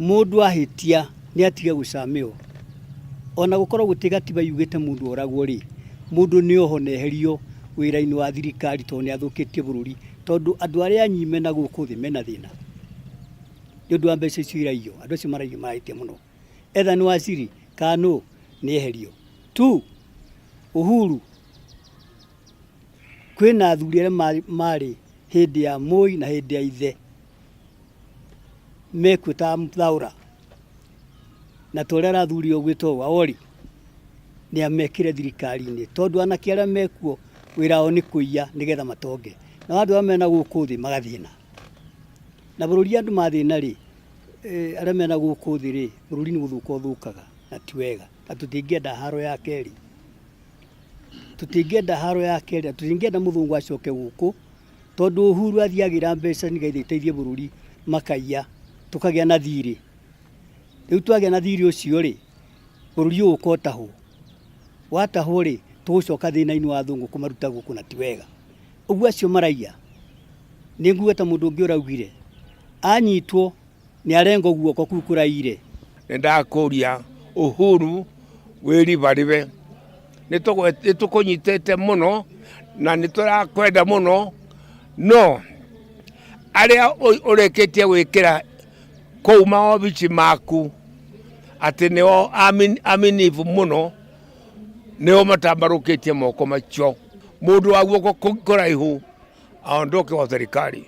Mũndũ ahĩtia nĩ atige gũcamĩo. Ona gũkorwo gũtirĩ gatiba yugĩte mũndũ oragwo rĩ, mũndũ nĩ ohwo na eherio wĩra-inĩ wa thirikari tondũ nĩ athũkĩtie bũrũri. Tondũ andũ arĩa anyi mena gũkũ thĩ mena thĩna nĩ ũndũ wa mbeca icio iraiywo. Andũ acio maraiya marahĩtia mũno. Either nĩ waziri kana nũ, nĩ eherio. Two, Uhuru kwĩna athuri arĩa marĩ hĩndĩ ya Moi na hĩndĩ ya ithe mekuo ta Muthaura na ta ũrĩa arathurio gwĩtwo Waori nĩ amekĩre thirikari-inĩ tondũ anake arĩa mekuo wĩra wao nĩ kũiya nĩgetha matonge nao andũ arĩa mena gũkũ thĩ magathĩna. Na bũrũri andũ mathĩna rĩ, arĩa mena gũkũ thĩ rĩ, bũrũri nĩ gũthũka ũthũkaga na ti wega na tũtingĩenda haro ya kerĩ. Tũtingĩenda haro ya kerĩ na tũtingĩenda mũthũngũ acoke gũkũ tondũ Uhuru athiagĩra mbeca nĩgetha iteithie bũrũri makaiya tũkagĩa na thirĩ. Rĩu twagĩa na thirĩ ũcio rĩ, bũrũri ũyũ ũkotahwo. Watahwo rĩ, tũgũcoka thĩna-inĩ wa athũngũ kũmaruta gũkũ na ti wega. Ũguo acio maraiya, nĩ nguga ta mũndũ ũngĩ ũraugire, anyitwo nĩ arengwo guoko kũu kũraiyire. Nĩ ndakũria Uhuru wĩribarĩbe, nĩ tũkũnyitĩte mũno na nĩ tũrakwenda mũno, no arĩa ũrĩkĩtie gwĩkĩra kũu maobici maku atĩ nĩo aminifu mũno, nĩo matambarũkĩtie moko macio. Mũndũ wa guoko kũraihu aondoke wa serikali.